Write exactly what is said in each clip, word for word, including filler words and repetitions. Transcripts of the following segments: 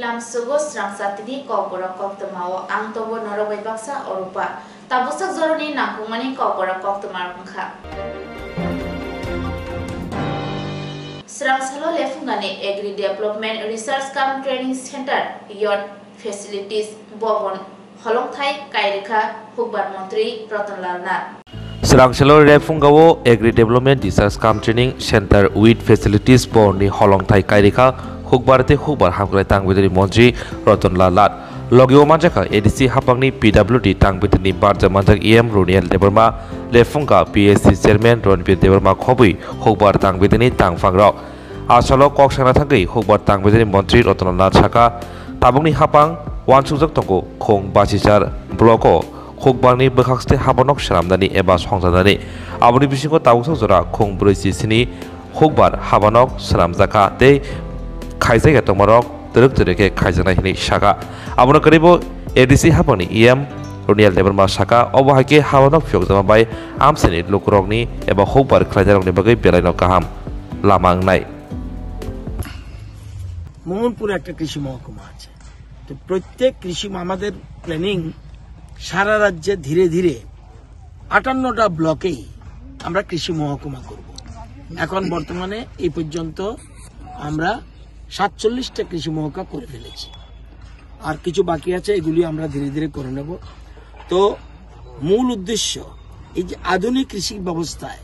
Lamsugo srangsa tini kokborok koktwmao ang tongo norok bai baksa Orupa. Tabuksak joroni nangkukmani kokborok koktwma wngkha. Srangsalo Lephungani Agri Development Research cum Training Center, Youth Facilities Bhavan holongthai kairikha Hukbar Montri Ratan Lal Nath. Srangsalo Lephungao Agri Development Research cum Training Center with Facilities Bhavan ni holongthai kairikha Hukbar tei Hukbar hamkrai tangbidiri Montri Ratan Lal Nath. Logio manjakha A D C hapangni P W D tangbidiri barja manjak E M Roniel Debbarma, Lephunga P S C Chairman Ranbir Debbarma khobwi Hukbar tangbidini tangphangrok. Asalo kok sana thangwi Hukbar tangbidini Montri Ratan Lal Nath saka, tabukni hapang wansukjak tongo khung basichar block o Hukbarni bwkhakste habanok swnamnani eba songjanani. Aboni bisingo tabuksa jora khung brwi chisini Hukbar habanok swnamjakha tei khaijak ya tongmarok twrwk twrwk khe khaijaknai hinwi saka. Abono kwrwibo A D C hapangni E M Roniel Debbarma saka, obo hai khe habanok phiyokjama bai amchaini lukurokni eba Hukbar khlaijarokni bagwi belaino kaham lama wngnai. মোহনপুরে একটা কৃষি মহকুমা আছে। তো প্রত্যেক কৃষি ম-, আমাদের প্ল্যানিং সারা রাজ্যে ধীরে ধীরে আটান্নটা ব্লকেই আমরা কৃষি মহকুমা করব। এখন বর্তমানে এই পর্যন্ত আমরা সাতচল্লিশটা কৃষি মহকুমা করে ফেলেছি, আর কিছু বাকি আছে, এগুলি আমরা ধীরে ধীরে করে নেব। তো মূল উদ্দেশ্য, এই যে আধুনিক কৃষি ব্যবস্থায়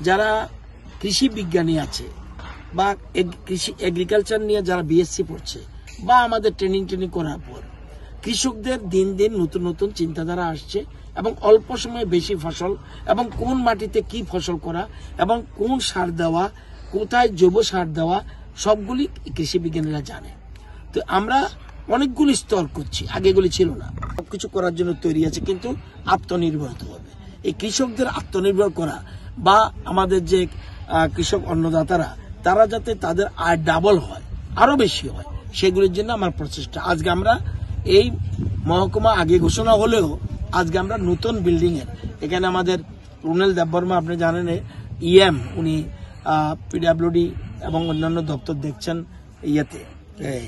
যারা কৃষি বিজ্ঞানী আছে বা এগ-, কৃষি এগ্রিকালচার নিয়ে যারা বিএসসি পড়ছে বা আমাদের ট্রেনিং ট্রেনিং করার পর কৃষকদের দিন দিন নতুন নতুন চিন্তাধারা আসছে এবং অল্প সময়ে বেশি ফসল এবং কোন মাটিতে কি ফসল করা এবং কোন সার দেওয়া, কোথায় জৈব সার দেওয়া, সবগুলি কৃষি বিজ্ঞানীরা জানে। তো আমরা অনেকগুলি স্তর করছি, আগে এগুলি ছিল না। সবকিছু করার জন্য তৈরি আছে, কিন্তু আত্মনির্ভর হতে হবে। এই কৃষকদের আত্মনির্ভর করা বা আমাদের যে, আহ, কৃষক অন্নদাতারা, তারা যাতে তাদের আয় ডাবল হয়, আরো বেশি হয়, সেগুলির জন্য আমার প্রচেষ্টা। আজকে আমরা এই মহকুমা আগে ঘোষণা হলেও আজকে আমরা নতুন বিল্ডিং এর, এখানে আমাদের রুনেল দেববর্মা, আপনি জানেন, ইএম, উনি, আহ, পিডাব্লিউডি এবং অন্যান্য দপ্তর দেখছেন ইয়েতে, এই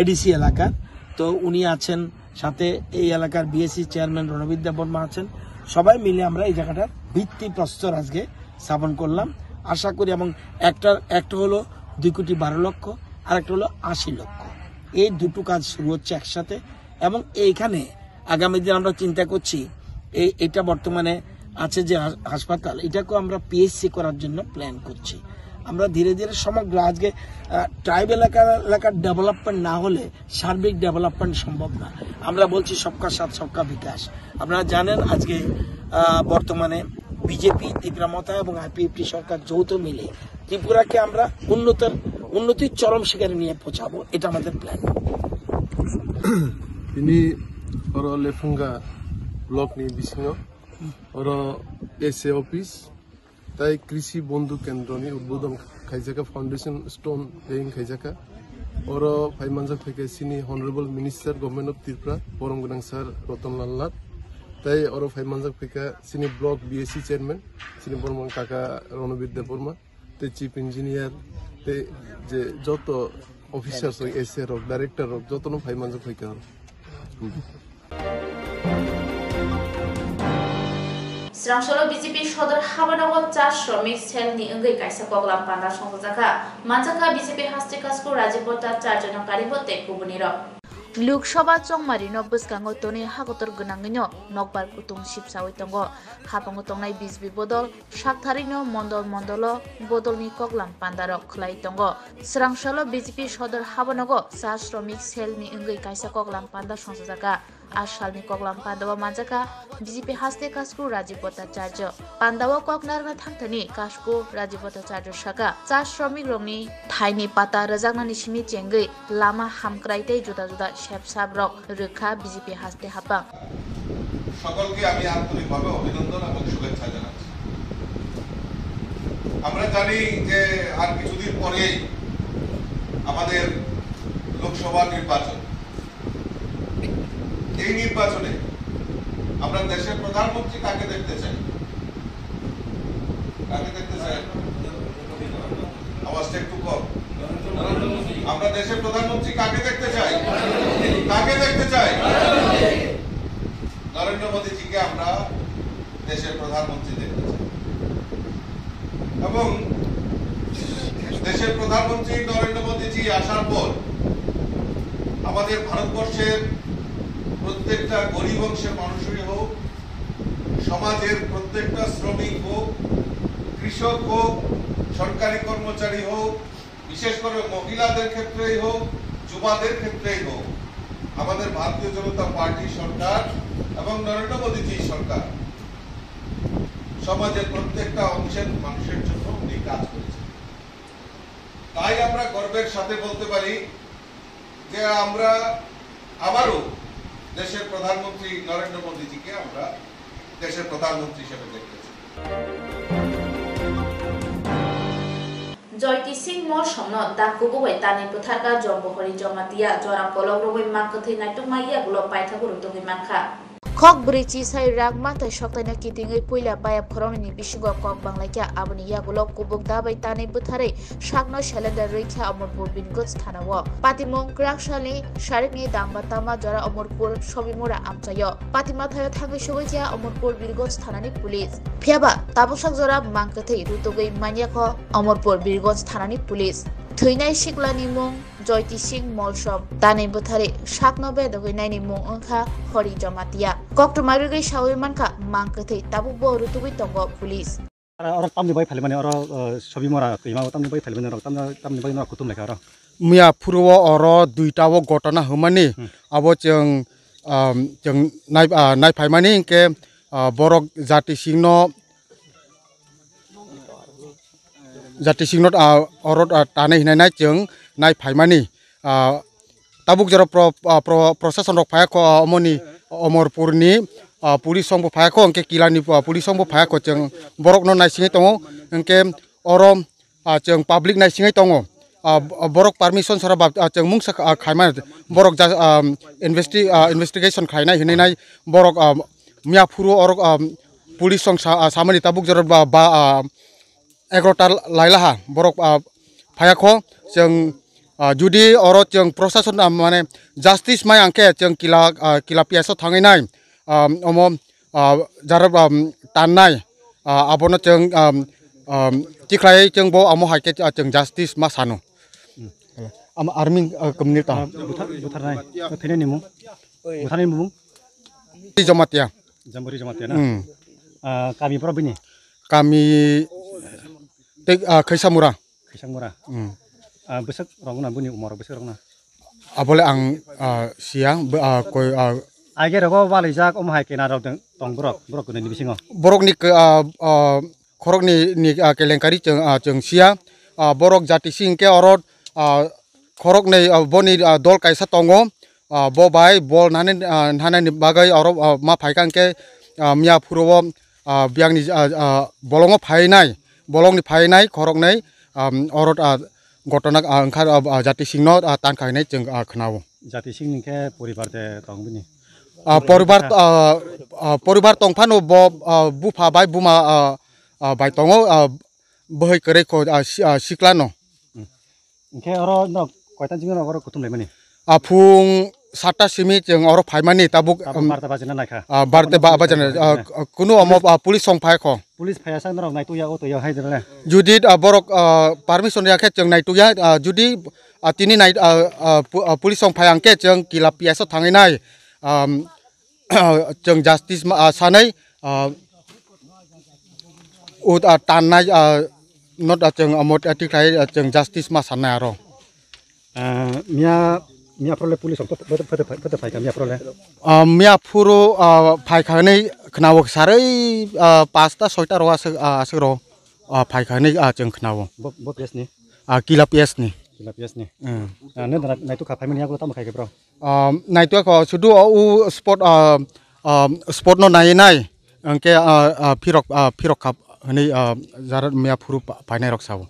এডিসি এলাকার। তো উনি আছেন, সাথে এই এলাকার বিএসসি চেয়ারম্যান রণবীর দেববর্মা আছেন। সবাই মিলে আমরা এই জায়গাটার ভিত্তি প্রস্তর আজকে স্থাপন করলাম। আশা করি, এবং একটা, একটা হলো দুই কোটি বারো লক্ষ, আর একটা হলো আশি লক্ষ। এই দুটো কাজ শুরু হচ্ছে একসাথে, এবং এইখানে আগামী দিন আমরা চিন্তা করছি, এই, এটা বর্তমানে আছে যে হা-, হাসপাতাল, এটাকেও আমরা পিএইচসি করার জন্য প্ল্যান করছি। আমরা ধীরে ধীরে সমগ্র, আজকে, আহ, ট্রাইব এলাকা, এলাকার ডেভেলপমেন্ট না হলে সার্বিক ডেভেলপমেন্ট সম্ভব না। আমরা বলছি সবকা সাথ সবকা বিকাশ। আপনারা জানেন, আজকে, আহ, বর্তমানে বিজেপি, ত্রিপুরা মথা এবং আইপিএফটি সরকার যৌথ মিলে ত্রিপুরাকে আমরা উন্নতর, উন্নতির চরম শিখরে নিয়ে পৌঁছাবো, এটা আমাদের plan. Tini oro Lephunga block ni bisingo oro S A office tai Krishi Bondhu Kendro ni udbodhon khaijaka, foundation stone laying khaijaka. Oro phai manjak phaikha chini Honorable Minister, Government of Tripura, borom gwnang sir Ratan Lal Nath. Tai oro phai manjak phaikha chini block B S C chairman, chini bormang kaka Ranabir Debbarma, tei chief engineer, tei je joto officers rok, S A rok, director rok, jotono phai manjak phaikha oro. Srangsalo B J P sodor habanogo cha shramik cell ni wngwi kaisa koklam panda songjakha. Manjakha B J P haste Kasku Rajiv Bhattacharya no karibo tei kubunirok. Lok Sabha chongmarino bwskango tonwi hakotor gwnangwino nokbar kutung sipsawi tongo. Hapango tongnai B J P bodol saktharino mondol mondolo bodolni koklam pandarok khlai tongo. Srangsalo B J P sodor habanogo cha shramik cell ni wngwi kaisa koklam panda songjakha. A salni koklam pandao manjakha B J P haste Kasku Rajiv Bhattacharya. Pandao kok narwkna thangthani Kasku Rajiv Bhattacharya saka, cha shramik rokni thaini pata rwjaknani simi chengwi lama hamkrai tei juda juda sepsap rok rwkha B J P haste hapang. সকলকে আমি আন্তরিকভাবে অভিনন্দন এবং শুভেচ্ছা জানাচ্ছি। আমরা জানি যে আর কিছুদিন পরেই আমাদের লোকসভা নির্বাচন। এই নির্বাচনে আমরা দেশের প্রধানমন্ত্রী কাকে দেখতে চাই? কাকে দেখতে চাই? আওয়াজটা একটু কম। আমরা দেশের প্রধানমন্ত্রী কাকে দেখতে চাই? কাকে দেখতে চাই? নরেন্দ্র মোদীজিকে আমরা দেশের প্রধানমন্ত্রী দেখতে চাই। এবং দেশের প্রধানমন্ত্রী নরেন্দ্র মোদীজি আসার পর আমাদের ভারতবর্ষের প্রত্যেকটা গরিব অংশের মানুষই হোক, সমাজের প্রত্যেকটা শ্রমিক হোক, কৃষক হোক, সরকারি কর্মচারী হোক, বিশেষ করে মহিলাদের ক্ষেত্রেই হোক, যুবাদের ক্ষেত্রেই হোক, আমাদের ভারতীয় জনতা পার্টি সরকার এবং নরেন্দ্র মোদীজি সরকার সমাজের প্রত্যেকটা অংশের মানুষের জন্য উনি কাজ করেছেন। তাই আমরা গর্বের সাথে বলতে পারি যে আমরা আবারও দেশের প্রধানমন্ত্রী নরেন্দ্র মোদীজিকে আমরা দেশের প্রধানমন্ত্রী হিসেবে দেখতে চাই। Joiti Singh Molsomno dak kubui bai tanwi bwtharkha Jombohori Jamatia, jora kolok rwui mang kwthwi naitukma yagulo paithago rwtugwi mankha. Khok bwrwi chisai rang manthai soktaino kitingwi puila bayap khoroknwini bisingo kok banglaikha, aboni yagulo kubuk da bai tanwi bwtharwi sakno cylinder rwikha Omorpur Birgonj thanao. Patimung kwraksalni sarikni damba tama jora Omorpur Sobimura amchaio. Patima thaio thangwi sogwi kha Omorpur Birgonj thanani police. Phiyaba tabuksak jora mang kwthwi rwtugwi manyakho Omorpur Birgonj thanani police. Thwinai siklani mung Joiti Singh Molsom, tanwi bwtharwi sakno bedogwi naini mung wngkha Hori Jamatia. Koktwma rigwi saui mankha mang kwthwi tabukbo rwtugwi tongo police. Oro, oro tamni bai phalimani, oro, uh, Sobimura twima o tamni bai phalimani, oro tamni, tamni bai no kutum lekha oro. Miya phuru o oro duita o gotona hwnmani, Hmm. abo chwng, um, chwng nai, ah, nai phaimani hinkhe, ah, borok Jati Singh no, Jati Singh no, ah, oro, ah, tanwi hinai nai chwng nai phaimani. Ah, tabuk jora pro-, ah, pro-, procession rok phaiya kho, ah, omoni Omorpur ni, ah, police song bo phaiya kho, hwnkhe Kila ni, ah, police song bo phaiya kho, chwng borok no naisingwi tongo, hwnkhe oro, ah, chwng public naisingwi tongo. Ah, b-, ah, borok permission sara ba, ah, chwng mungsa kha-, ah, khaima borok ja, ah, investi-, ah, investigation khlainai hinwi nai borok, ah, miya phuru oro, ah, police song sa, ah, samani tabuk jora ba, ba, ah, egarota lailaha borok, ah, phaiya kho, chwng, ah, judi oro chwng procession, ah, mane justice mai ang khe chwng Kila, ah, Kila P S o thangwi nai, ah, omo, ah, jara, ah, tannai, ah, abono chwng, ah, ah, tikhlai chwng bo amo hai khe, ah, chwng justice ma sano. Am army, ah, community ta. Ah, buthar, butharnai, thwinani mung? Butharnai mung? Jamatia. Jambori Jamatia na? Hmm. Ah, kami borok bini? Kami tei, ah, Khaisamura. Khaisamura. Hmm. Ah, bwswk rok na bini umor bwswk rok na? Abole ang, ah, siya, bo, ah, koi, ah, Age rogo walaijak omo hai kena rok deng tong borok, borok kwnwi ni bisingo. Borok ni ke, ah, ah, khorok ni, ni, ah, kelenkari chwng, ah, chwng siya. Ah, borok Jati Singh khe oro, ah, khoroknwi, ah, boni, ah, dol kaisa tongo, ah, bo bai bol nani, ah, nanani bagwi oro, ah, ma phaikha hwnkhe, ah, miya phuru o, ah, biyangni, ah, ah, bolongo phainai, bolongni phainai khoroknwi, ah, oro, ah, gotona, ah, wngkha, ah, ah, Jati Singh no, ah, tankha hinwi chwng, ah, khwnao. Jati Singh ni khe poribar de tong bini? Ah, poribar, ah, ah, poribar tong phano bo, ah, bupha bai buma, ah, ah, bai tongo, ah, bwhwi kwrwi kho, ah, si-, ah, sikla no. Hwnkhe oro no koitan chini oro kuthum laimani? Ah, phung satta simi chwng oro phaimani tabuk, Tabuk um, barta bajina naikha. Ah, barta ba-, bajina, ah, kunu omo, ah, police song phai kho. Police phaya sa norok naitukya o toya hai dole. Judi, ah, borok, ah, permission ya khe chwng naitukya, ah, judi, ah, tini nai, ah, ah, pu-, ah, police song phai ang khe chwng Kila P S o thangwi nai, um, chwng justice ma, ah, sanai, ah, ut, ah, tannai, ah, not, ah, chwng, ah, mot, ah, tikhlai, ah, chwng justice ma sanai aro. Ah, miya, miya phuru le police rok photo, photo, photo, photo phaikha miya phuru le? Ah, miya phuru, ah, phaikha hinwi khwnao sarwi, ah, pasta soita ro aswk, ah, aswk ro, ah, phaikha hinwi, ah, chwng khwnao. Bo, bo P S ni? Ah, Kila P S ni. Kila P S ni. Hmm. Ah, nai, nai, naitukha phaimani yago tamo khaikhe bro? Ah, naitukha sudu o u spot, ah, ah, spot no nai nai. Hwnkhe, ah, ah, phirok, ah, phirok kha hwnwi, ah, jara miya phuru pa-, painai rok sao.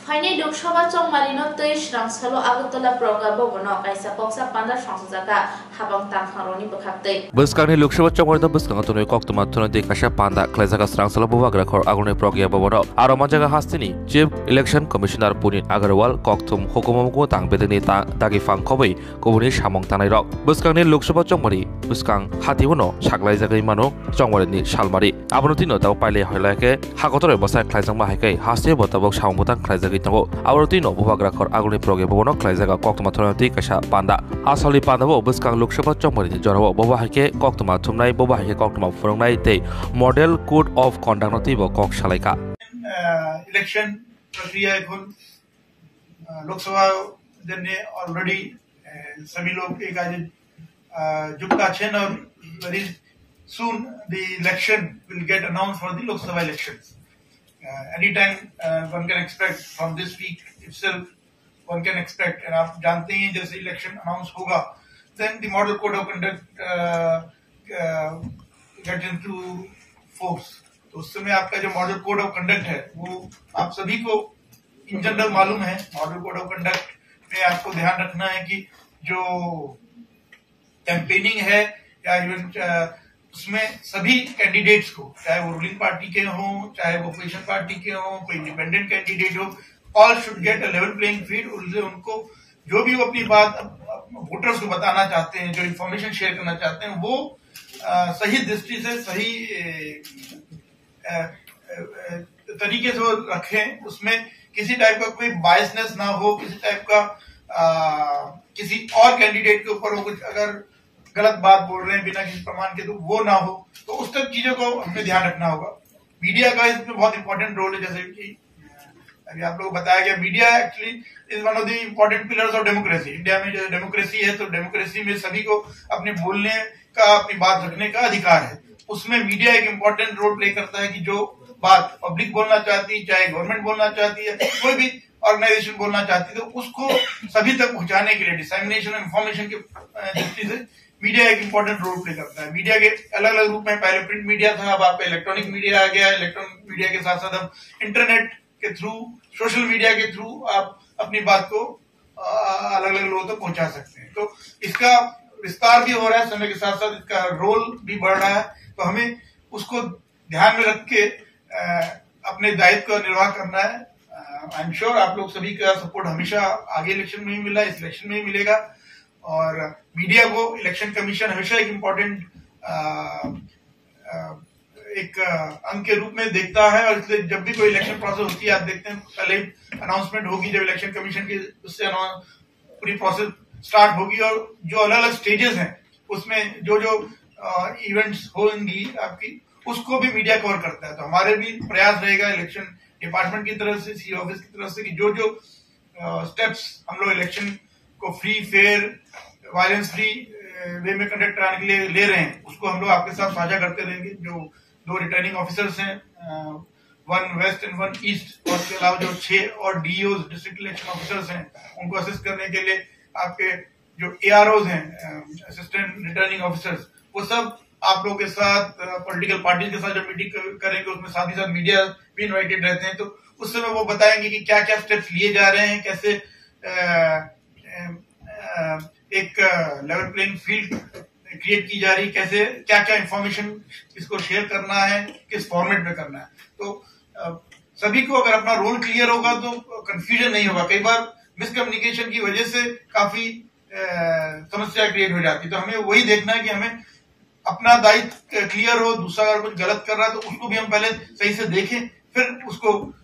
Phaini Lok Sabha chongmari no twi swrang salo Agartala Pragya Bhavan o kaisa koksa panda songchajak kha habang tangphang rokni bwkhak twi. Bwskangni Lok Sabha chongmari no bwskango tonwi koktwma thumnai twi kaisa panda khlaijak kha swrang salo Bubagra khor Agartala Pragya Bhavan o. Aro manjak kha hasteni Chief Election Commissioner Puneet Agarwal, kokthum hukumu tang bedekni ta-, dagi phang khobwi kubuni samung tangnai rok. Bwskangni Lok Sabha chongmari bwskang hati uno saklaijagwi mano chongmari ni salmari. Abono tino tabuk pailai hoilai khe ha kotor bai bwsai khlaijakma hai khe haste bo tabuk samung bwtang khlaijagwi tongo. Abono tino Bubagra khor Agartala Pragya Bhavan o khlaijago koktwma thumnai twi kaisa panda. A salni panda bo bwskang Lok Sabha chongmari ni jorao bobo hai khe koktwma thumnai, bobo hai khe koktwma phunuknai tei Model Code of Conduct no twibo kok salaikha. আহ, ইলেকশন প্রক্রিয়া এখন, আহ, লোকসভা জন্য অলরেডি, আহ, সবই লোক এই কাজে, আহ, যুক্ত আছেন, আর very soon the election will get announced for the Lok Sabha elections. Uh, anytime, uh, one can expect from this week itself, one can expect, and आप जानते हैं जैसे इलेक्शन अनाउंस होगा, then the model code of conduct, uh, uh, get into force. तो उस समय आपका जो मॉडल कोड ऑफ कंडक्ट है, वो आप सभी को इन जनरल मालूम है। मॉडल कोड ऑफ कंडक्ट में आपको ध्यान रखना है कि जो कैंपेनिंग है या इवन, अ, उसमें सभी कैंडिडेट्स को, चाहे वो रूलिंग पार्टी के हों, चाहे वो अपोजिशन पार्टी के हों, कोई इंडिपेंडेंट कैंडिडेट हो, all should get a level playing field। उनसे उनको जो भी वो अपनी बात, अ, वोटर्स को बताना चाहते हैं, जो इन्फॉर्मेशन शेयर करना चाहते हैं, वो, अ, सही दृष्टि से, सही, ए, अ, अ, अ, तरीके से वो रखें, उसमें किसी टाइप का कोई बायसनेस ना हो, किसी टाइप का, अ, किसी और कैंडिडेट के ऊपर वो कुछ अगर गलत बात बोल रहे हैं बिना किसी प्रमाण के, तो वो ना हो। तो उस तरह चीजों को हमें ध्यान रखना होगा। मीडिया का इसमें बहुत इंपॉर्टेंट रोल है, जैसे कि अभी आप लोगों को बताया गया, media actually is one of the important pillars of democracy। India में जो डेमोक्रेसी है, तो डेमोक्रेसी में सभी को अपने बोलने का, अपनी बात रखने का अधिकार है। उसमें मीडिया एक इंपॉर्टेंट रोल प्ले करता है कि जो बात पब्लिक बोलना चाहती है, चाहे गवर्नमेंट बोलना चाहती है, कोई भी ऑर्गेनाइजेशन बोलना चाहती है, तो उसको सभी तक पहुंचाने के लिए, डिसेमिनेशन ऑफ इंफॉर्मेशन के, अ, दृष्टि से मीडिया एक इंपॉर्टेंट रोल प्ले करता है। मीडिया के अलग-अलग रूप में, पहले प्रिंट मीडिया था, अब आपका इलेक्ट्रॉनिक मीडिया आ गया। इलेक्ट्रॉनिक मीडिया के साथ-साथ अब इंटरनेट के थ्रू, सोशल मीडिया के थ्रू आप अपनी बात को, अ, अलग-अलग लोगों तक पहुंचा सकते हैं। तो इसका विस्तार भी हो रहा है, समय के साथ-साथ इसका रोल भी बढ़ रहा है, तो हमें उसको ध्यान में रख के, अ, अपने दायित्व का निर्वाह करना है। अ, I am sure आप लोग सभी का सपोर्ट हमेशा आगे इलेक्शन में ही मिला, इस इलेक्शन में ही मिलेगा। और मीडिया को इलेक्शन कमीशन हमेशा एक इम्पोर्टेंट, अ, अ, एक, अ, अंग के रूप में देखता है, और इसलिए जब भी कोई इलेक्शन प्रोसेस होती है, आप देखते हैं पहले अनाउंसमेंट होगी, जब इलेक्शन कमीशन की उससे अनाउंस पूरी प्रोसेस स्टार्ट होगी और जो अलग-अलग स्टेजेस हैं, उसमें जो-जो, अ, इवेंट्स होंगी आपकी, उसको भी मीडिया कवर करता है। तो हमारे भी प्रयास रहेगा इलेक्शन डिपार्टमेंट की तरफ से, सीई ऑफिस की तरफ से, कि जो-जो, अ, स्टेप्स हम लोग इलेक्शन को फ्री, फेयर, वायलेंस फ्री, अ, वे में कंडक्ट कराने के लिए ले रहे हैं, उसको हम लोग आपके साथ साझा करते रहेंगे। जो दो रिटर्निंग ऑफिसर्स हैं, uh, one west and one east, और इसके अलावा जो छह और डीईओ, डिस्ट्रिक्ट इलेक्शन ऑफिसर्स हैं, उनको असिस्ट करने के लिए आपके जो एआरओज हैं, अ, असिस्टेंट रिटर्निंग ऑफिसर्स, वो सब आप लोगों के साथ, अ, पॉलिटिकल पार्टीज के साथ जब मीटिंग कर-, करेंगे, उसमें साथ ही साथ मीडिया भी इनवाइटेड रहते हैं, तो उस समय वो बताएंगे कि क्या-क्या स्टेप्स लिए जा रहे हैं, कैसे, अ, अ, अ, एक लेवल प्लेइंग फील्ड क्रिएट की जा रही है, कैसे, क्या-क्या इंफॉर्मेशन किसको शेयर करना है, किस फॉर्मेट में करना है। तो, अ, सभी को अगर अपना रोल क्लियर होगा तो कंफ्यूजन नहीं होगा। कई बार मिसकम्युनिकेशन की वजह से काफी, अ, समस्या क्रिएट हो जाती है। तो हमें वही देखना है कि हमें अपना दायित्व क्लियर हो, दूसरा अगर कुछ गलत कर रहा है तो उसको भी हम पहले सही से देखें, फिर उसको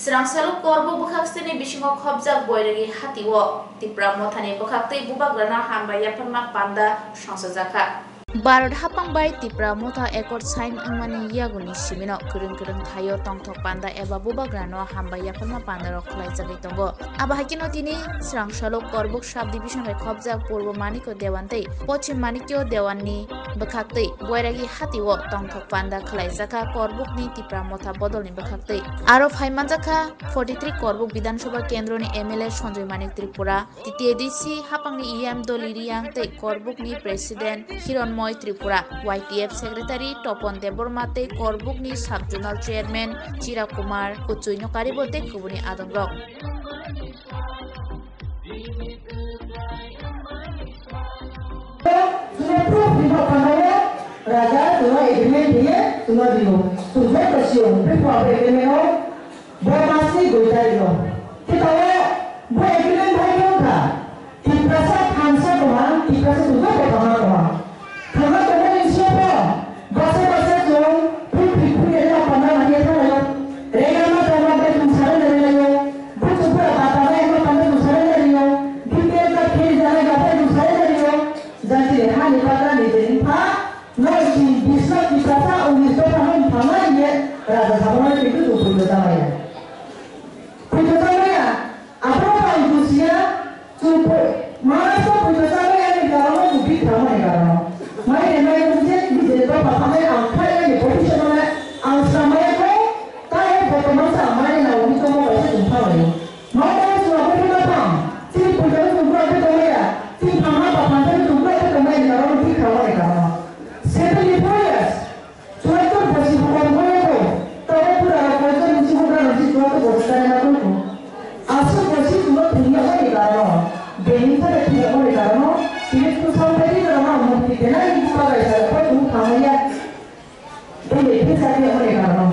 Srangsaluk Korbuk bwkhaksini bisingo khopjak Boiragi hatio Tipra Mothani bwkhaktwi bubagrano hambai yapharma panda songchajakha. Bharat haphang bai Tipra Motha Accord sign wngmani yagulni simino kwrwng kwrwng thaio tongthok panda eba bubagrano hambai yapharma pandarok khwlaijagwi tongo. Abo hai kheno tini Srangsaluk Korbuk sub division bai khopjak Purbo Manikyo Dewan tei Pochim Manikyo Dewan ni bwkhaktwi Boiragi hatio tongthok panda khwlaijakha Korbukni Tipra Motha bodolni bwkhaktwi. Aro phaimanjakha forty three Korbuk Bidhan Sabha kendroni M L A Sanjoy Manik Tripura, T T A D C haphangni E M Doli Riyang tei Korbukni President Hiron Tripura, Y T F Secretary Topon Debbarma tei Korbukni Sub Zonal Chairman Chira Kumar, Kuchui Nokaribo tei kubuni adongrok. Chwngno proof rwna phanao raja chwngno agreement hiye chwngno rio. Chwng joto sio, before agreement o bo masni dui tarikh o. Tei tao bo agreement bai khe wngkha, Tiprasa thansa tongma, Tiprasa chwng joto tongma tongma. Thangna tongmani bisingo pho bwsa bwsa chwng phul phik phul ya ma panda manya thanglaio. Rega ma tongma bai chwng surrender laio. Buchuk bura bata bai ma panda chwng surrender laio. B P L card khe rijak laio, aphai chwng surrender laio. Jati de hani pagra ni je ni pha no si bisno Tiprasa unis dopha no thangma ye raja sabha no kintu chwng phul da maya. Phul da maya. Abo ang bujiya, chwng pho-, Maharashtra phoito chagwi ani karono chwng bikha mani karono. Mai de mai bujhe, bujhe de dopha thangnai ang khai ani bhobishyot mane ang samaya ko, ta e botoman sa ang mani na uni chomo kaisa chwng thanglai. Mao mao chwng abo phima thang, chini phoito chwng bura khe tongmaya, chini thangma ba phansa chwng bura khe tongmaya ni karono bikha mani karono. Seventy four years. Chwraitwr bosi bubar boyogo, tabo pura rok koitor ni sibuk rok si chwraitwr bosi kare ma tongkho. Aswk bosi chwngno thwngya mani karono, being thani thwngya mani karono, tini kusam bai ri rok no mukti denai bubagra sa ko tong thamaya. Bini thwngsa thwngya mani karono.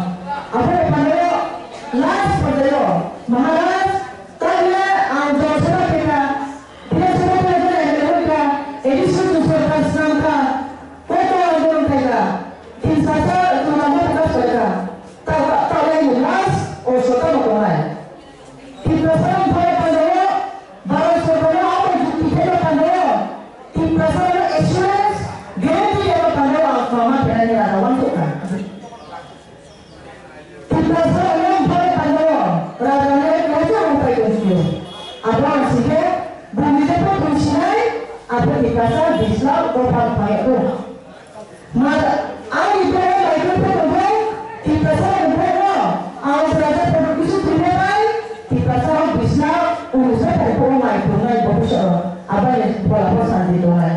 Abo phanao last phanao, Maharaj, tabla ang jor saba khe kha, Bidhan Sabha phaijak M L A wngkha, additional to sorkar swnamkha, koto andolon khaikha, tin sasa chwla motha soikha, ta, ta, ta lai last o sotano tongnai. Tiprasa rok phai pandao, Bharat sorkar no abo jukti khaina pandao, Tiprasa rok assurance, guarantee khaina pandao ang mama khainani raja wansukha. Tiprasa rok phai pandao, raja ni kaisa rok phai tongphio. Abo ang sikhe, bumi je pho tongsinai, abo Tiprasa bish lakh dopha phai ko. Mar, ang ipo mai ko pho tongphai, Tiprasa rok phai no, ang raja pho kisu thumai bai, Tiprasa rok bish lakh unis phai ko mai tongnai bhobishyot rok. Abo ni bola pho santi tongnai.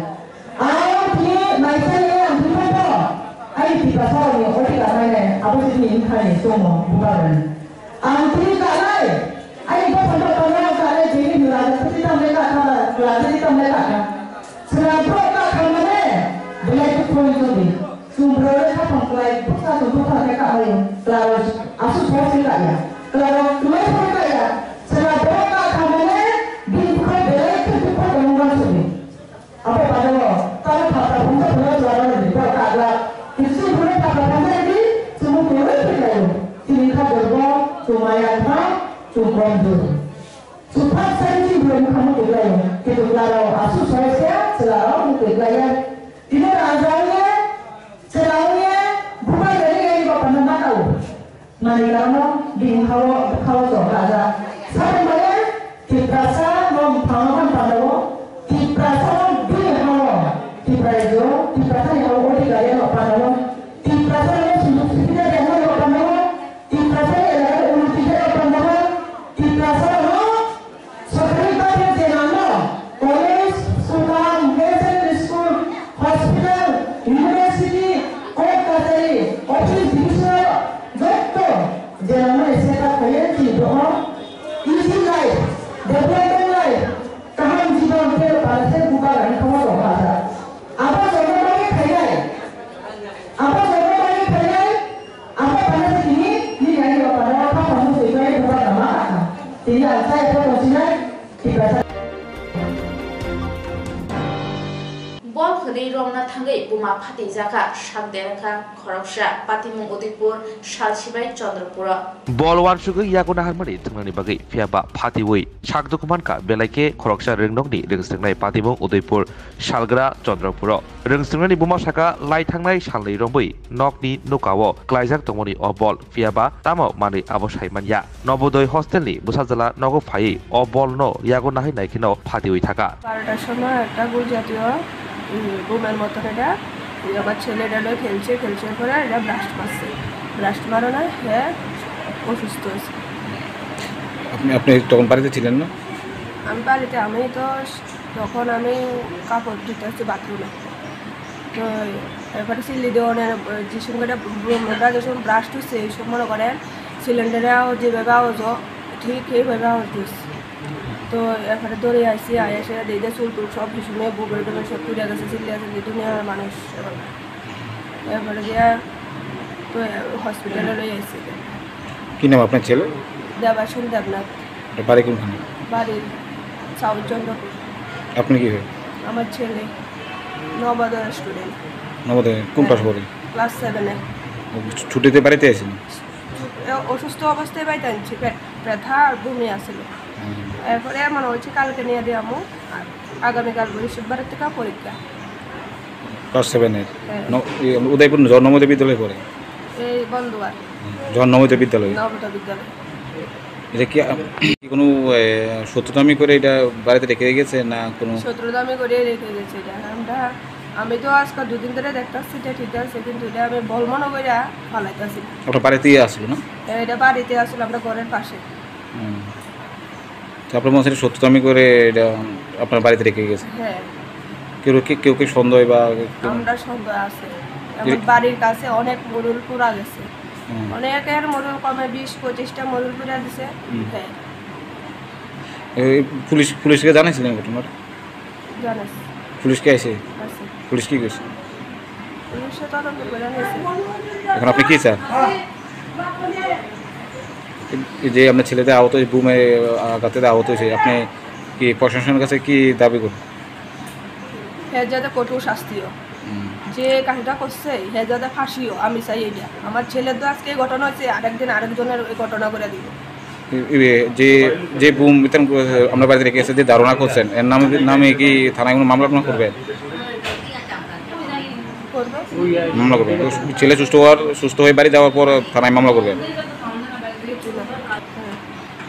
Ang tini naisani ang tini pho, ai Tiprasa rokni oti kanai nai, abo tini wngkha ni chomo bubagrani. Ang tini kanai, ai bopha bopha no kanai, tini nura tini tamle ka kha, nura tini tamle ka kha. Sera bro ka kha mane, belai tu phone tu di. Sum bro le kha phone klai, bukha sum bukha ne ka mai, klaro asu phone se ka ya, klaro tu mai phone ka ya. Sera bro ka kha mane, bin bukha belai tu bukha ko mungga sumi. Abo pano, tamo thapra phungsa phungsa chwla rok ni bwkha kagla. Kisi phuru thapra phungsa ni chumui twi wi thwi laio. Chini kha dorbo, chumaya kha, chum komjor. Chum phak sai chini bwrwi mukha mukti laio. Kintu chwla rok asu soi se, chwla rok mukti laiya. Tini raja ongya, chwla ongya, bubai rani gai bapano matao. Mani karono bini hao, hao chok raja. Sakhe maya, Tiprasa no buphango han pandao, Tiprasa no bini hao, Tipra raijo, Tiprasa ni hao odhikar no pandao, Tiprasa no sunduk sipida no pandao, Tiprasa ni elaka unnoti no pandao, Tiprasa no Sorkari budget je nangno, college, school, higher secondary school, hospital, university, court kachari, office division, jotto je nangmani setup khaye chini bono easy life, development life, kaham jibon khe phalse bubagrani khama tongkha sa. Abo joto bagwi khainai, abo joto bagwi khainai, Abo pano tini, nini ani bapano, papa mo se kai bubagrama kha. Tini ang saya photo sinai, Tiprasa. Bol hwnwi romna thangwi buma phatijak kha, sak dera kha khoroksa, patimung Udaipur, Salsibai Chandrapuro. Bol wansugwi yago naharmani thwngnani bagwi, phiyaba phatiwi sak dukhu mankha, belai khe khoroksa rwngnokni rwngsengnai patimung Udaipur, Salgra Chandrapuro. Rwngsengnani buma saka lai thangnai salni romwi nokni nukao klaijak tongmani o bol, phiyaba tamo manwi abo sai manya. Nobodoi hostelni bwsajla nogo phaiwi o bolno yago nahai naikheno phatiwi thaka. বারোটার সময় একটা গুলজাতীয়, উম, বোমার মতন এটা, উম, আমার ছেলেটা লয়ে খেলছে, খেলছে পরে এটা ব্লাস্ট মারছে। ব্লাস্ট মারানো হে অসুস্থ হয়েছে। আপনি, আপনি তখন বাড়িতে ছিলেন না? আমি বাড়িতে, আমি তো তখন আমি কাপড় ধুতে আসছি বাথরুমে। তো এরপরে সিলি দিয়ে অনেক যে সময় এটা রুমটা যে সময় ব্রাশ টুসে এই সময় মনে করেন সিলিন্ডারে আওয়াজ যেভাবে আওয়াজ হয়, ঠিক এইভাবে আওয়াজ দিস। তো এরপরে দৌড়ে আইসি, আয়া সেটা দিয়ে দিয়ে চুল টুল সব কিছু নিয়ে বুকের টুকের সব পুড়ে গেছে, চিল্লিয়া চিল্লি দুনিয়ার মানুষ। এবার এরপরে গিয়া তো হসপিটালে লই আইসি। কি নাম আপনার ছেলে? দেবাসন দেবনাথ। এটা বাড়ি কোনখানে? বাড়ি সাউথ চন্দ্রপুর। আপনি কি হয়? আমার ছেলে নবোদয় স্টুডেন্ট, নবোদয় কোন ক্লাস পড়ে? ক্লাস সেভেনে। ও, ছুটিতে বাড়িতে আছেন? অসুস্থ অবস্থায় বাড়িতে আনছি, পেট ব্যথা আর বমি আসিল। এরপরে মনে হচ্ছে কালকে নিয়ে দিয়ে আমু, আর আগামীকাল বৃহস্পতিবার থেকে পরীক্ষা। ক্লাস সেভেনের? হ্যাঁ। ন- এই উদয়পুর জহর নবোদয় বিদ্যালয়ে পড়ে? এই বন্দুয়ার জহর নবোদয় বিদ্যালয়ে। নবোদয় বিদ্যালয়। এটা কি আম, কি কোনো এ, শত্রুতামি করে এটা বাড়িতে রেখে গেছে না কোনো? শত্রুতামি করে রেখে গেছে এটা। আমরা, আমি তো আজকে দুদিন ধরে দেখতেছি এটা ঠিক আছে, কিন্তু এটা আমি বল মনে করে ফালাইতেছি। আপনার বাড়িতেই আসলো না? এটা বাড়িতে আসলে আমরা ঘরের পাশে। হুম। তো আপনার মনে হচ্ছে শত্রুতামি করে এটা আপনার বাড়িতে রেখে গেছে? হ্যাঁ। কেউ কি, কেউ কি সন্দেহ বা কেউ? আমরা সন্দেহ আছে। আমার বাড়ির কাছে অনেক মরুল পুরা গেছে। হুম। অনেকের মরুল কমে বিশ পঁচিশটা মরুল পুরা দিছে। হুম। হ্যাঁ। এই পুলিশ, পুলিশকে জানাইছিলেন ঘটনার? জানাস পুলিশকে আইছে? আছে। পুলিশ কি কইছে? পুলিশে তদন্ত করে নিয়েছে। এখন আপনি কি চান? এই যে আপনার ছেলেদের আহত হয়েছে, বুমে আঘাতে আহত হয়েছে, আপনি কি প্রশাসনের কাছে কি দাবি করবেন? হে যাতে কঠোর শাস্তি হোক। হুম। যে কাজটা করছে হে যাতে ফাঁসি হোক, আমি চাই এটা। আমার ছেলের তো আজকে এই ঘটনা হচ্ছে, আরেকদিন আরেকজনের এই ঘটনা করে দিব। এ-, এ-, যে, যে বুম বিতরণ করে আমরা বাড়িতে রেখে এসে যে ধারণা করছেন, এর নামে, নামে কি থানায় কোনো মামলা টামলা করবেন? করবো। মামলা করবেন। তো ছেলে সুস্থ হওয়ার, সুস্থ হয়ে বাড়ি যাওয়ার পর থানায় মামলা করবেন।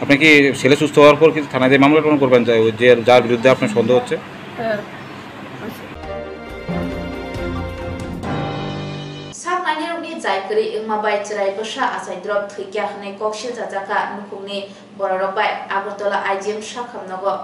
আপনি কি ছেলে সুস্থ হওয়ার পর কি থানায় যে মামলা টামলা করবেন, যে, যে যার বিরুদ্ধে আপনার সন্দেহ হচ্ছে? হ্যাঁ। Saknainirokni jai kwrwi wngma bai chwrai bwsa achai drop thwikya hwnwi kok silchajakha nukhungni bororok bai Agartala I G M sakhamnogo.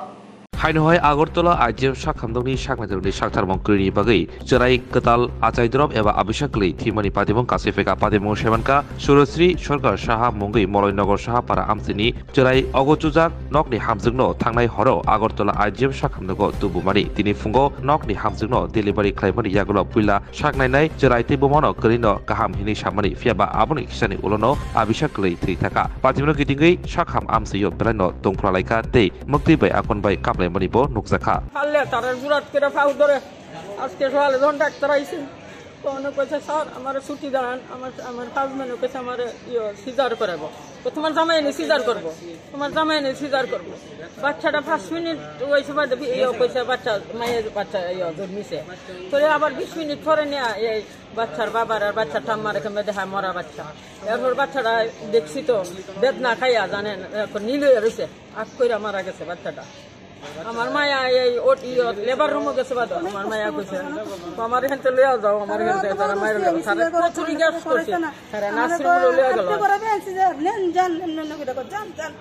Haino hai Agartala I G M sakhamnokni saknainirokni saktharmung kwrwini bagwi chwrai kwtal achai drop eba abisa kwlwi thwimani patimung kasui phaikha. Patimung saimankha Surasri Sarkar Saha mungwi Moloinagar Sahapara amchini chwrai ogo chujak nokni hamjwkno thangnai horo Agartala I G M sakhamnogo tubumani. Tini phungo nokni hamjwkno delivery khlaimani yagulo puila saknainai chwrai tei bumano kwrwino kaham hinwi samani, phiyaba aboni kisani ulono abisa kwlwi thwi thaka. Patimno kitingwi sakham amsio belaino tongphralaikha tei mwktwi bai akon bai kaplaimani bo nukjakha. পারলে তারা জুরাত করে ফাউ ধরে আজকে সকালে যখন ডাক্তার আইছে, তো অনেক কইছে, "স্যার, আমার ছুটি দেন, আমার, আমার হাজব্যান্ড কইছে আমার ইয়ে সিজার করাবো।" তো তোমার জামাই এনে সিজার করবো, তোমার জামাই এনে সিজার করবো। বাচ্চাটা পাঁচ মিনিট ওই সময় দেখি ইয়ে কইছে, বাচ্চা, মায়ের বাচ্চা ইয়ে জন্মিছে। তো আবার বিশ মিনিট পরে নিয়ে এই বাচ্চার বাবার আর বাচ্চার ঠাম্মার এখানে দেখা মরা বাচ্চা। এরপর বাচ্চাটা দেখছি তো বেদনা খাইয়া জানেন, এখন নীল হয়ে রয়েছে, আখ কইরা মারা গেছে বাচ্চাটা। আমার মায়া এই ওটি লেবার রুমে গেছে বাদ, আমার মায়া কইছে, "তো আমার এখান থেকে লইয়া যাও, আমার এখান থেকে তারা মায়ের গেল।" তারা প্রচুর জিজ্ঞাসা করছে, তারা নার্সিং হোমে লইয়া গেল।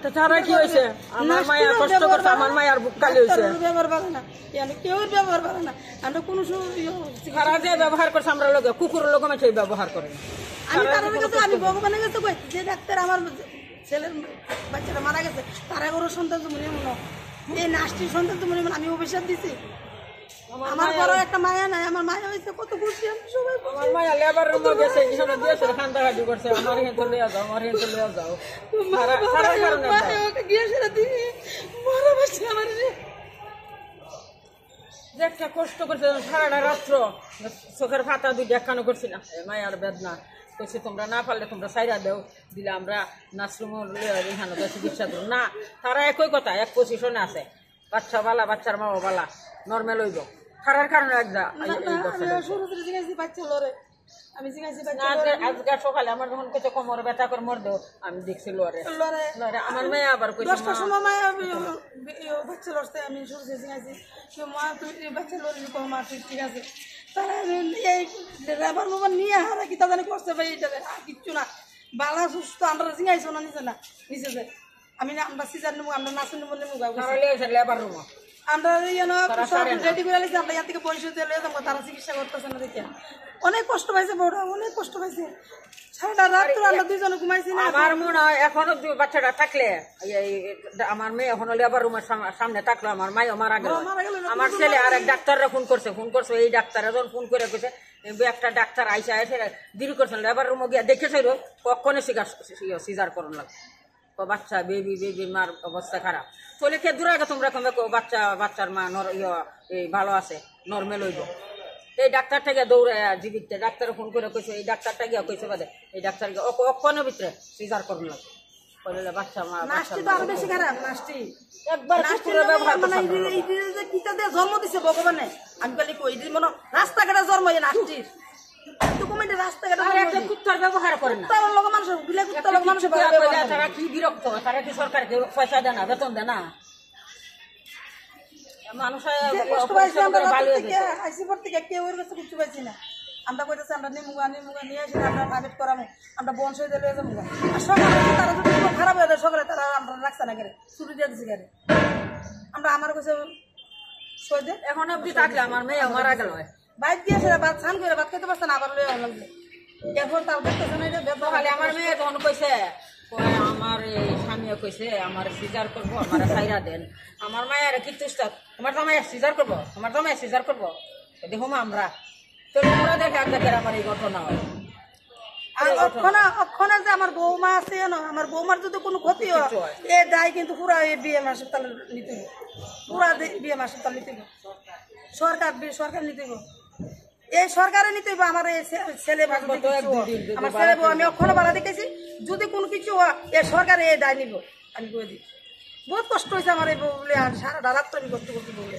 তো তারা কি হয়েছে? আমার মায়া কষ্ট করছে, আমার মায়ার বুক খালি হয়েছে। ব্যবহার ভালো না, ইয়ানি কেউর ব্যবহার ভালো না। আমরা কোনো সময় ইয়ে হচ্ছে না। তারা যে ব্যবহার করছে আমরা লোকে, কুকুরের লোকে মেশে ব্যবহার করে। আমি তার কাছে, আমি ভগবানের কাছে কই, যে ডাক্তার আমার ছেলের বাচ্চাটা মারা গেছে, তারা বড় সন্তান তো মনে মনে, এই নাস্তিক সন্তান তো মনে মনে আমি অভিশাপ দিছি। আমার বড় একটা মায়া নাই, আমার মায়া হয়েছে কত খুশি, আমি সবাই খুশি। আমার মায়া লেবার রুমে গেছে, এখানে গিয়েছে, কান্দাকাটি করছে, "আমার এখান থেকে লইয়া যাও, আমার এখান থেকে লইয়া যাও।" তারা, তারা কারণে মায়া ওকে গিয়ে সেটা দিবি, মরা বাচ্চা আমার রে। যে একটা কষ্ট করছে সারাটা রাত্র, চোখের পাতা দুই দেখানো করছি না, এ মায়ার বেদনা। কইছে, "তোমরা না পারলে তোমরা সাইরা দেও, দিলে আমরা নার্সিং হোমে লইয়া এখানে তো চিকিৎসা করবো।" না, তারা একই কথা, এক পজিশনে আছে। বাচ্চা বালা, বাচ্চার মাও বালা, নরমাল হইব। তারার কারণে এক যা-, এই, এই ঘটনা। শুরু থেকে জিজ্ঞাসা বাচ্চা লড়ে। আমি জিজ্ঞাসি না, বাচ্চা যে লড়ে। আজকে সকালে আমার যখন কইছে কোমরে ব্যথা করে মর দেও, আমি দেখছি লড়ে। লড়ে। লড়ে। আমার মেয়ে আবার কইছে, দশটার "মা।" সময় মায়া, ইয়ো, ইয়ো, বাচ্চা লড়ছে, আমি শুরু থেকে জিজ্ঞাসি, "তো মা, তুই এই বাচ্চা লড়লি তো, মা, তুই ঠিক আছে?" তারা এই লেবার মোবার নিয়ে হারা কিতা জানি করছে ভাই, এটা আর কিচ্ছু না। বালা সুস্থ আমরা জিজ্ঞাসি না নিছে না, নিছে যে। আমি না, আমরা সিজার নেবো, আমরা নার্সিং নেবো, নেবো গা, বুঝছি। তারা লিয়ে গেছে লেবার রুমে। আমরা ইয়ানো তারা সব ছাড়ে না। রেডি করে আইছি, আমরা ইয়ার থেকে পয়সা দিয়ে লয়ে যাবো, তারা চিকিৎসা করতেছে না দেখে। অনেক কষ্ট পাইছে বউটা, অনেক কষ্ট পাইছে। সারা রাত তো আমরা দুইজনে ঘুমাইছি না। আমার মনে হয় এখনো দু-, বাচ্চাটা থাকলে, এই, এই, আমার মেয়ে এখনো লেবার রুমের সাম-, সামনে থাকলো, আমার মাইও মারা গেল। ও, মারা গেল না, আমার ছেলে আর এক ডাক্তাররে ফোন করছে, ফোন করছে, এই ডাক্তারে যখন ফোন করে কইছে, এই একটা ডাক্তার আইসা, এসে দেরি করছেন, লেবার রুমে গিয়া দেখে ছিল, কখনো সিজার, সিজার করুন লাগবে। ও বাচ্চা, বেবি, বেবি মার অবস্থা খারাপ। তাহলে কে দূরে আগে তোমরা কমে কো বাচ্চা, বাচ্চার মা নর-, ইয়ো, এই ভালো আছে, নরমাল হইব। এই ডাক্তারটা গিয়া দৌড়ে জীবিত, ডাক্তার ফোন করে কইছে, এই ডাক্তারটা গিয়া কইছে বাদে, এই ডাক্তার গিয়া ও-, অক্ষণের ভিতরে সিজার করুন লাগবে। কইলে বাচ্চা মা, নাস্তি বাচ্চার তো আরো মা বেশি খারাপ, নাস্তি। একবার নাস্তি কুকুরের না ব্যবহার তো মানে সামনে এই যে, এই যে কিতা দিয়ে জন্ম দিছে ভগবানে, আমি খালি কই, এই যে মনে হয় রাস্তাঘাটে জন্ম এই নাস্তির। এত কমেন্টে রাস্তাঘাটে আর জন্ম একটা দিছে। কুত্তার ব্যবহার করে না। কুত্তার লগে মানুষ, বিলে কুত্তার একটা লগে মানুষ কিচ্ছু ব্যবহার করে করে না। তারা কি বিরক্ত? তারা কি সরকারকে পয়সা দেয় না, বেতন দেয় না? মানুষ যে কষ্ট পাইছি আমরা, বালু হয়ে গেছে। আইসি পর থেকে কেউ এর কাছে কিচ্ছু পাইছি না। আমরা কইতেছি আমরা নিমুগা, নিমুগা নিয়ে আসি, আমরা প্রাইভেট করামু, আমরা বংশ হয়ে লয়ে যাবো। আর সকালে যদি তারা যদি খুব খারাপ হয়ে যায়, সকালে তারা আমরা রাখছে না করে, ছুটি দিয়ে দিছি করে। আমরা আমার কাছে সই দে। এখন অবধি থাকলে আমার মেয়ে মারা গেল। বাইর দিয়ে আসে ভাত, স্নান করে ভাত খেতে পারছে না, আবার লয়ে আনলাম যে। এরপর তাও দেখতেছে না, এটা বেদনা সকালে আমার মেয়ে তখন কইছে, কয়, "আমার এই স্বামীও কইছে, আমার সিজার করবো, আমার সাইরা দেন।" আমার মায়ের কিচ্ছু ইচ্ছা, "তোমার জামাই সিজার করবো, তোমার জামাই সিজার করবো।" দেখো মা আমরা। তো তোমরা দেখে আজকে আমার এই ঘটনা হয়। আর অক্ষণে, অক্ষণে যে আমার বৌমা আছে, জানো, আমার বৌমার যদি কোনো ক্ষতি হয়, কিচ্ছু হয়। এ দায় কিন্তু পুরা এই বিএম হাসপাতালে নিতে হবে। পুরা দে-, বিএম হাসপাতালে নিতে হবে। সরকার, বি-, সরকার নিতে হবে। এই সরকারে নিতে হইব আমার এই ছে-, ছেলে বা যদি গত এক কিছু দুই হয়। দিন যদি আমার বাড়া ছেলে বউ আমি করে অক্ষণে বাড়া দেখেছি, যদি কোনো কিছু হয়, এই সরকারে এই দায় নিব, আমি করে দিই। বহুত কষ্ট হয়েছে আমার এই বউ বলে, আর সারা রাত তো আমি কষ্ট করতে বলে,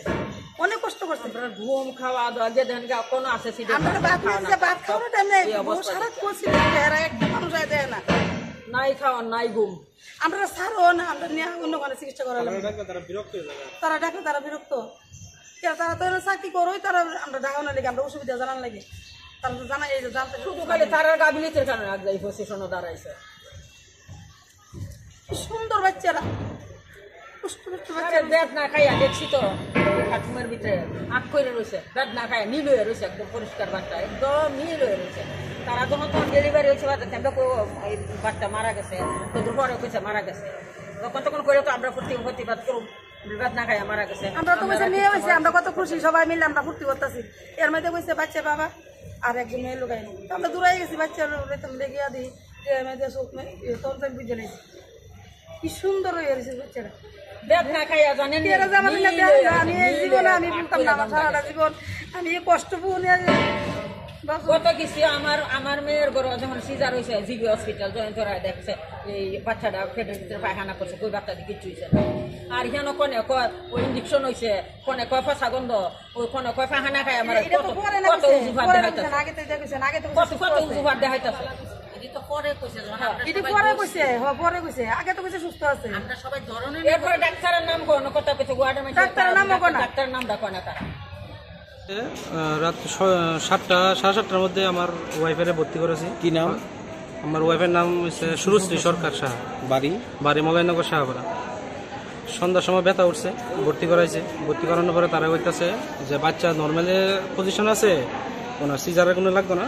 অনেক কষ্ট করছে। আপনার ঘুম খাওয়া দাওয়া যে দেন গা কোনো আছে সিটি আমরা খাওয়া ভাত খাওয়া নিয়ে না। যে ভাত খাওয়ানোর টাইম নেই, এই বউ অবস্থা সারা দেখে। করছি, এরা একটা মানুষ আয় দেয় না। নাই খাওয়া, নাই ঘুম। আমরা স্যারও না, আমরা নিয়ে অন্য কোনো চিকিৎসা করা তারা লাগবে। ডাকলে তারা বিরক্ত হয়ে যাবে। তারা ডাকলে তারা বিরক্ত। কেন তারা তো এরা চাকরি করোই, তারা আমরা ডাকানো লাগে, আমরা অসুবিধা জানান লাগে। তারা তো জানা যায় যে জানতে শুধু খালি তারার গাফিলতির কারণে আজ এই পজিশনে দাঁড়াইছে। কি সুন্দর বাচ্চারা। পুষ্ট পুষ্ট আরে বাচ্চারা। বেদ না খাইয়া দেখছি তো, বাথরুমের ভিতরে আট করে রয়েছে, বেদ না খাইয়া নীল হয়ে রয়েছে, একদম পরিষ্কার বাচ্চা, একদম নীল হয়ে রয়েছে। তারা যখন তখন ডেলিভারি হয়েছে, বাচ্চা কেমন কো-, এই বাচ্চা মারা গেছে, কত পরে কইছে মারা গেছে। তখন তখন করে তো আমরা প্রতি-, প্রতিবাদ করুন, বেদ না খাইয়া মারা গেছে। আমরা তো আমরা কইছে মেয়ে হয়েছে, আমরা কত খুশি, সবাই মিলে আমরা ফুর্তি করতেছি। এর মধ্যে কইছে বাচ্চা বাবা, আর একজন মেয়ে লুকাই। তো আমরা দূরে গেছি, বাচ্চা লুকাই তো আমরা গিয়া দিই। যে আমি যে চোখ মে-, এ, তখন তো আমি বুঝে নিয়েছি। কি সুন্দর হয়ে গেছে বাচ্চাটা। বেদ না খাইয়া জানেন নি? এরা যে আমার নীল হয়ে গেছে, আমি এই নীল জীবনে হয়ে আমি গেছে, বুঝতাম না, আমার সারাটা জীবন আমি এই কষ্ট ভুগিয়া বাঁচবো। কত কিছু আমার, আমার মেয়ের ঘরে যখন সিজার হয়েছে, জিবি হসপিটাল জয়েন করা দেখছে, এই বাচ্চাটা পেটের ভিতরে পায়খানা করছে, কই বাচ্চাটা কিচ্ছু হয়েছে না। আর এখানে কোনে কয়, ওই ইঞ্জেকশন হয়েছে, কোনে কয় ফসা গন্ধ, ওই কোনে কয় পায়খানা খায়, আমার এটা তো কত, পরে না কত কইছে, উজু ভাত পরে না দেখাইতেছে। কইছে না, আগে তো এটা কইছে না, আগে তো কত, কইছে কত সুস্থ আছে। উজু ভাত দেখাইতেছে। এটা তো পরে কইছে, যখন আমরা এটা সবাই পরে বলছি। কইছে, হ, পরে কইছে, আগে তো কইছে সুস্থ আছে। আমরা সবাই ধরনের এরপরে ডাক্তারের নাম কোন কথা কইছে, ওয়ার্ডের মাঝে ডাক্তারের নাম কোন? ডাক্তারের নাম ডাকো না তারা। আহ, রাত ছ-, সাতটা, সাড়ে সাতটার মধ্যে আমার ওয়াইফের ভর্তি করেছি। কি নাম? আমার ওয়াইফের নাম হচ্ছে সুরশ্রী সরকার সাহা। বাড়ি? বাড়ি মোবাইলনগর শাহপাড়া। সন্ধ্যার সময় ব্যথা উঠছে, ভর্তি করাইছে। ভর্তি করানোর পরে তারা কইতাছে যে বাচ্চা নর্মালি পজিশন আছে, কোনো সিজারের কোনো লাগতো না,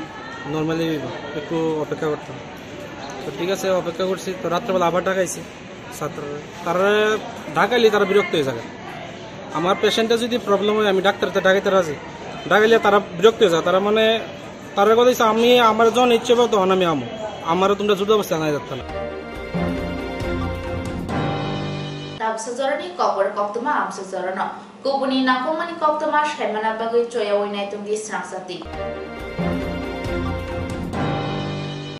নর্মালি একটু অপেক্ষা করতে হবে। তো ঠিক আছে, অপেক্ষা করছি। তো রাত্রেবেলা আবার ডাকাইছি ছাত্ররা, তারা ডাকাইলে তারা বিরক্ত হয়ে যায়। আমার পেশেন্টটা যদি প্রবলেম হয়, আমি ডাক্তারতে ডাকাইতে রাজি, ডাকাইলে তারা বিরক্ত হয়ে যায়। তারা মানে তারা কথা হচ্ছে, "আমি আমার যখন ইচ্ছে হবে তখন আমি আমো, আমারও তোমরা জোর জবরদস্তি আনা যাচ্ছে না।" Tabsa jorani kokborok koktwma amsa jorano. Kubuni nangkukmani koktwma saimana bagwi choya wi naitung di srang sati.